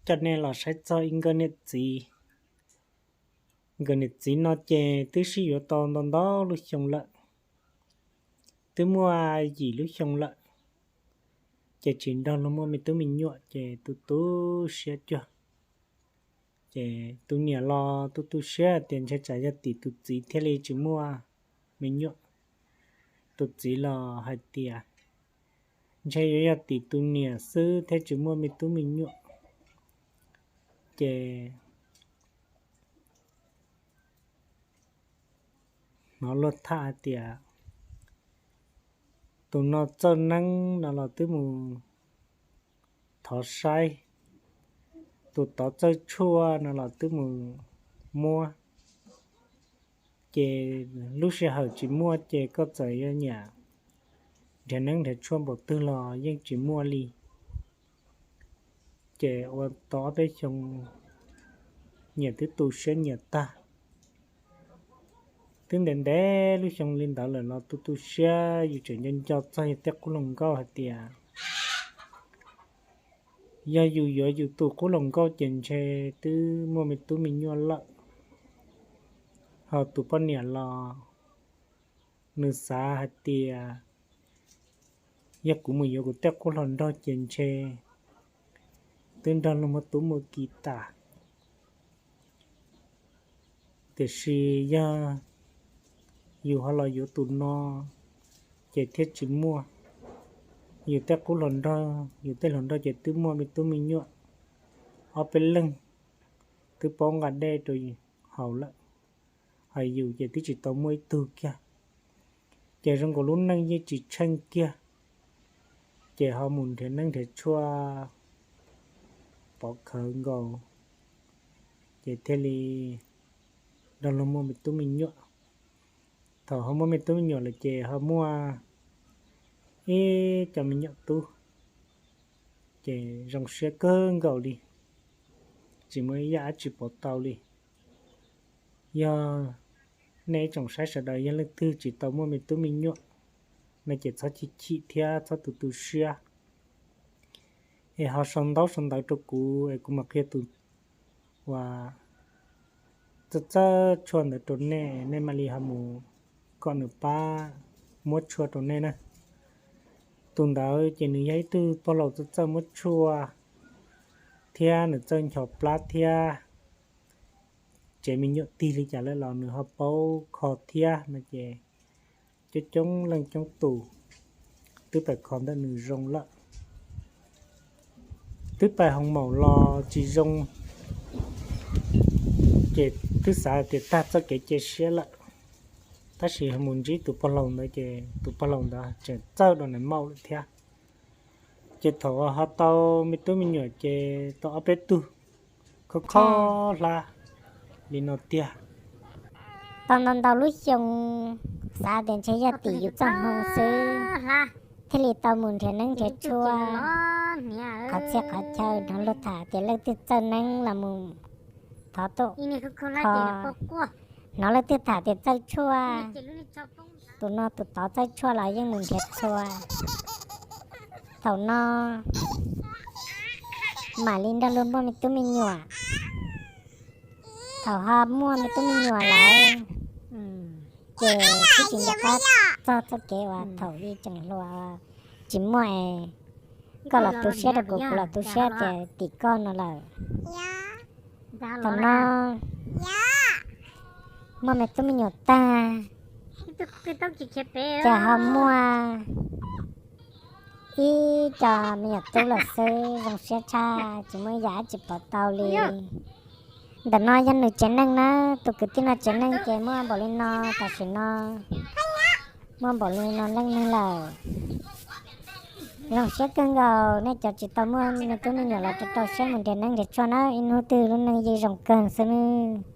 coj nej los saib txog ib nkawm niam txiv. Nkawm niam txiv no ces twb sib yuav tau ntau ntau lub xyoo lawm, twb muaj yim lub xyoo lawm, ces tsis nrog luag muaj me tub me nyuam ces tu tu siab cuag. Ces tus niam los tu tu siab tias ntshe tsam yog tim tus txiv thiaj li tsis muaj me nyuam. Tus txiv los hais tias ntshe yuav yog tim tus niam xwb thiaj tsis muaj me tub me nyuam. Ces hnov luag tham hais tias tus no txawj neeb no los twb mus thov saib, tus tod txawj tshuaj no los twb mus muab. Ces lub sij hawm tsis muaj ces koj txawm yuav nyiam nrhiav neeb nrhiav tshuaj npaum twg los yeej tsis muaj li. Ces ua tau ob peb xyoo nyias twb tu siab nyias tag. Twb ntev ntev lub xyoo li ntawd lawm los tu tu siab yus tseem nco nco txog yus tej qub hluas nkauj hais tias yog yus yuav yus tus qub hluas nkauj ces ntshe twb muaj me tub me nyuam lawm. Ho tus poj niam los nws xav hais tias yog kuv mus yuav kuv tej qub hluas nraug ces ntshe twb nrog luag muaj tub muaj ki tas. Tiam sis yog yus ho los yuav tus no ces thiaj tsis muaj. Yus tej qub hluas nraug, yus tej hluas nraug ces twb muaj me tub me nyuam ob peb leeg, twb paub nqa dej rau haus lawm, hos yus ces twb tsis tau muaj ib tug kiag. Ces zoo nkaus lub neej yeej tsis tsheej kiag, ces ho mus nrhiav neeb nrhiav tshuaj pov khawv nkaus, ces thiaj li nrog luag muaj me tub me nyuam. Thaum ho muaj me tub me nyuam lawm ces ho muaj ib co me nyuam tub, ces zoo siab kawg nkaus li, tsis muaj ib yam dab tsi pov tau li. Yog nej ib tsoom saib sawv daws yog leej twg tsis tau muaj me tub me nyuam no ces txhob chim chim thiab txhob tu tu siab, es ho sau ntaub sau ntawv rau kuv es kuv mam qhia tus uas txawj txawj tshuaj ntawd rau nej, nej mam li ho mus kom nws pab muab tshuaj rau nej na. Tus ntawd ces nws yog ib tug pog laus txawj txawj muab tshuaj thiab nws txawj nchos plab thiab, tsev me nyuam tig li cas lawm los nws ho paub kho thiab no ces coob coob leej coob tus twb pais kho ntawm nws zoo lawm. Twb pais hoos maum los tsis zoo, ces twb xav tias tag txoj kev cia siab lawm. Tab sis mus ntsib tus pog laus ntawd ces tus pog laus ntawd tseem txawj rau nws maum lawm thiab. Ces thaum ho tau me tub me nyuam ces tau ob peb tug, khob khob hlab li no tiag. Tau ntau ntau lub xyoo, xav tias ntshe yog tim yus txoj hmoo xwb, thiaj li tau mus nrhiav neeb nrhiav tshuaj qhov txhia qhov chaw, hnov luag tham tias leej twg txawj neeb los mus thov tuaj kho, hnov leej twg tham tias txawj tshuaj, tus no tus tod txawj tshuaj los yeej mus nrhiav txhua. Thaum no mam li nrog luag muaj me tub me nyuam. Thaum ho muaj me tub me nyuam lawm ces twb tsis nco qab txog txoj kev uas thaum ub tseem hluas tsis muaj es koj los tu siab rau kuv, kuv los tu siab tias tim koj no lawm. Thaum no muaj me tub me nyuam tag, ces ho muaj ib co me nyuam tub lawm xwb, zoo siab tshaj, tsis muaj ib yam dab tsi pov tau li. Ntawm no yog nws tsev neeg na, tus kwv tij no tsev neeg ces muaj npaum li no, tam sim no muaj npaum li no leej neeg lawm. Zoo siab kawg nkaus, nej cov tsis tau muaj me tub me nyuam los rau rau siab mus nrhiav neeb nrhiav tshuaj na, ib hnub twg lub neej yeej zoo kawg xwb nawb.